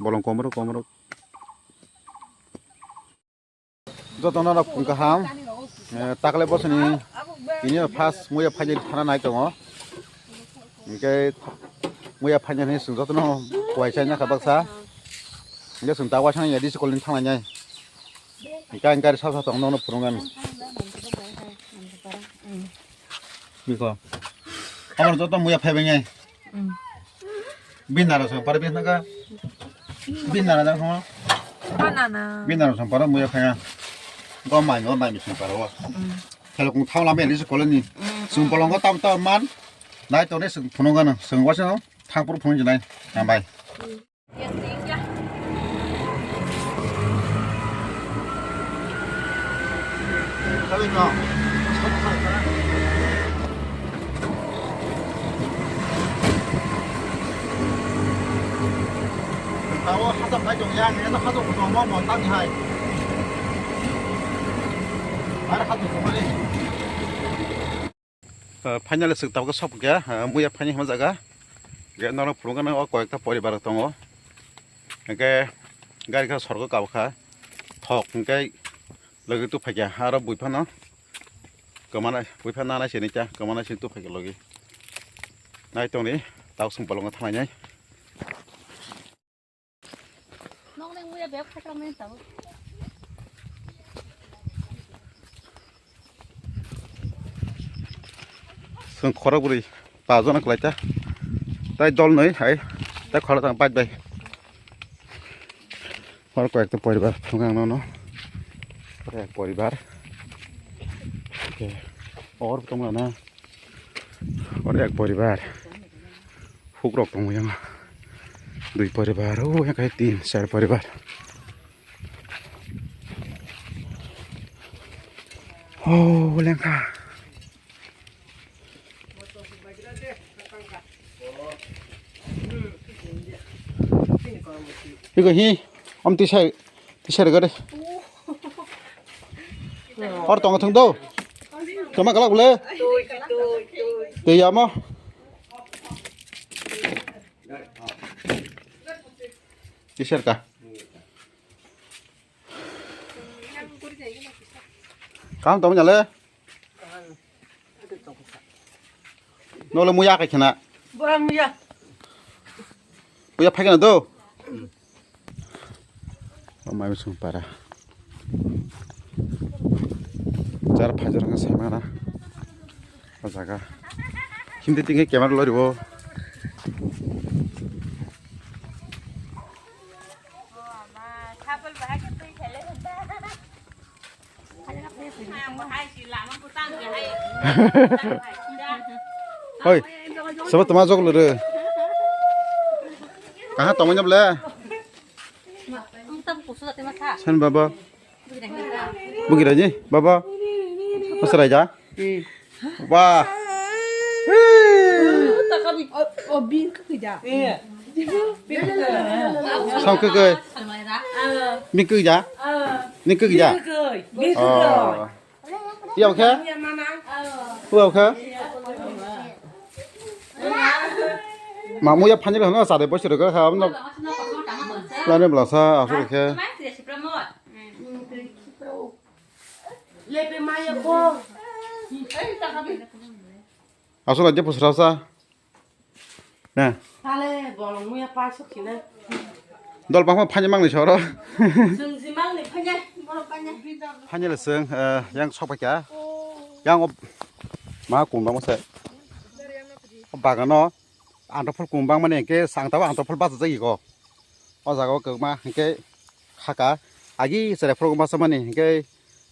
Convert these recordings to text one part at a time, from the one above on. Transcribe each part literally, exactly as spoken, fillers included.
Bolong komorok, komorok. Jotono rok phung kaham. Eh, takle bosoni ini first muya phaini thana nai tongo. Hingke muya phaini hwnwi chwng jotono kuwai chaina kha baksa. Hingke chwng ta waisano ya D C college thanglainai. Hingke ang gari sal sal tongno phunukgani. Biko. Amar joto muya phaibainai. Bini naro song paro bini naga. Bini naro jang song. Banana. Bini naro song paro muya phaya. Go mai go mai song paro. Thelo kung thau lambe ni koloni. Sung bolongo tam tam man. Nai to ne sung phunung gana. Sung wasa thang pur phunung jinai. Nambai. Tao hajak bai tong ya, nini hajak tong mo mo tang hai. Ar hajak tong ni. Uh, finally, swk tabuk sok khe, uh, muya phaini hwnma jaga. Ge norok phunukgano o koyekta poribar tongo. Hingke gari kha sorgo kabo kha. Thok hingke logi tu phaikya. Aro bui phano kwmana, bui phano nanai sini kya, kwmana sini tu phaikya logi. Nai tongni, tabuk swng bolongo thangnai. Nokni muya bek phaikra mani tabuk. Chwng khorok bwrwi pajon kwlai ta. Tai dol noi hai. Tai khorok tang bike bai. Oro koyekta poribar phunukgwi ang nono. Oro ek poribar. Oke. Or tongmana. Oro ek poribar. Hukrok tongo yang. Dui poribar. Oh, yang kai tin, char poribar. Oh, lengkha. Iko hi, om tisai, tisai gade. Or tong thung do. Kama kalak bole. Tui, tui, tui. Tui amo. Tisar ka. Kam tong jale. Nole muya kai khena. Bora muya. Muya phai khena do. O mai sung para. Jar phajar nga sai mana. O jaga. Hindi tingge camera lori bo. Hoi, sabo toma jok lore. Kaha toma nyable? Sen baba. Bugiraji, baba. Pasaraja. Wah. Sao kekoi. Mikoi ja. Mikoi ja. Oh. Iya oke. Iya oke. Mamu ya panjil hana sare bosi rega kha amno. Lane belasa asur ke. Asur aja pusrasa. Na. Tale bolong muya paisok sina. Dol bangma phanya mangni soro. Sung si mangni phanya, bolong phanya. Phanya le sung, eh, yang sok pakya. Yang ob-, ma kum bangma se. Bagano anto phol kum bangmani ke sang tabo anto phol basa jagi ko. O jaga o kwbangma hinkhe khaka agi cherai phuru masa mani hinkhe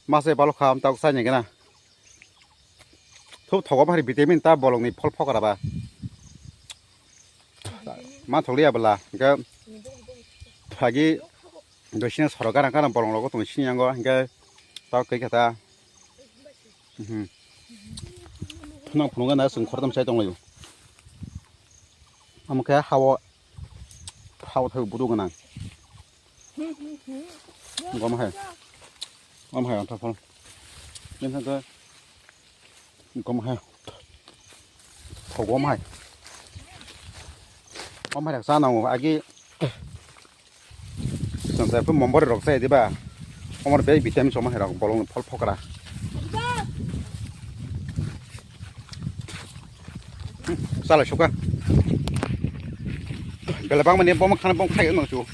masa balok kha amtwk chai nai gana. Thub thogo bari vitamin ta bolongni phol phokra ba. Ma thokliya bwla hinkhe agi dosina sorok gana gana bolong rogo tong sini yango hinkhe tao khe khe ta. Mhm. Phunang phunung gana chwng khortam chai tonglaio. Omo khe hao, hao thai buru gwnang. Gom hai. Gom hai antha phol. Bini khe gom hai. Gom hai. Gom hai sa nango agi. Jepho mombori rok chai diba? Omor be vitamin soma hai rok bolong phol phokra. Hmm, chala suka. Bele bang mani bom khana bom khai nang chu.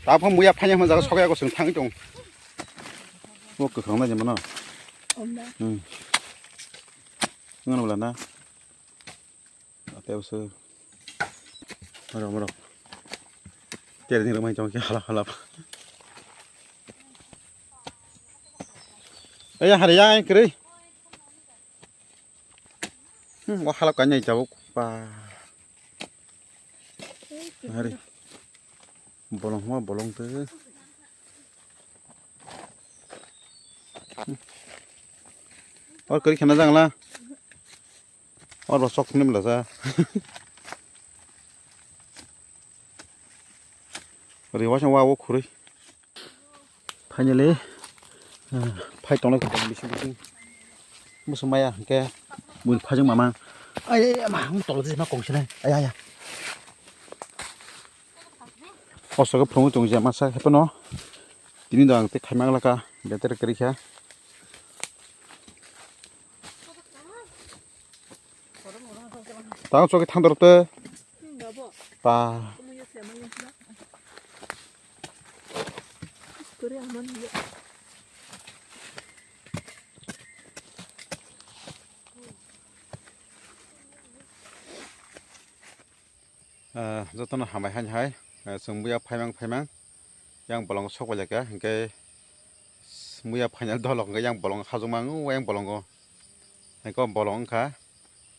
Ta phang muya phanya hma jaga sokya ko sung thang chung. Bo kwkhwrang nai mano. Hmm. Ngono bla na. Ate usu. Maro maro. Tere ni rumai jong ki hala hala. Aya hari ya kri. Hmm, wa hala kanya jabuk pa. Hari. Bolong ma bolong te. Or kari khana jang la. Or ba sok ni mla sa. Ri wa sang wa wo khuri. Finally, eh, phai tongnai ko bising bising. Musu maya ke bun phajang mama. Ay ay ma hung tolo ma kong sinai. Ay ay. Oso ke phungu tong je masa hepono. Tini dang te khaimang laka beter kari kha. Tang choki thang dorte. Pa. Ah, jotono hambai hai hai, ah, chwng buya phaimang phaimang, yang bolong sok bai laikha, hwnkhe buya phainai dolok hwnkhe yang bolong hajokma wngo, yang bolongo, hwnkhe o bolong wngkha,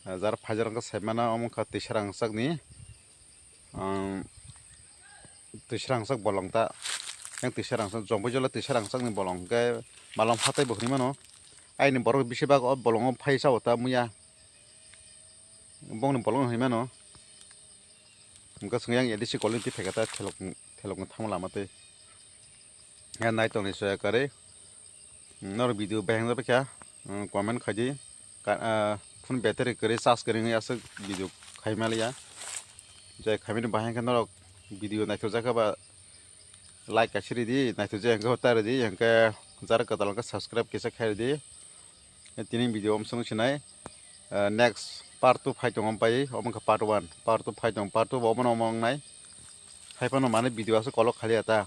ah, jar phaijar wngkha saimano, omo wngkha twisra rangchakni, um, twisra rangchak bolong ta, yang twisra rangchak, jombo jolo twisra rangchakni bolong hwnkhe malom hatai bo hinwi mano, aini borok bisi bak o bolongo phai sa o ta muya. Bongni bolong hinwi mano. Hwnkhe chwng yang A D C quality phaikha ta thelok, thelokno thangma lama twi. Ya nai tongni soya kwrwi. Norok video bahai wngjakha, comment khaidi. Ka-, ah, phone battery kwrwi charge kwrwi wngwi aswk video khaima liya. Jai khaimani bahai khe norok video naithokjakha ba like kaisa ridi, naithokjak hwnkhe ta ridi, hwnkhe jara kwtal hwnkhe subscribe kisa khai ridi. Tini video omsong sinai, ah, next part two phai tongo pai, omo wngkha part one, part two phai tongo, part two bo omono omo wngnai. Haiphano mani video aswk kolok khaliya ta.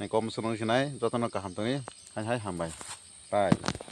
Hwnkhe omsong sinai, jotono kaham tongwi, hai hai hambai. Bye.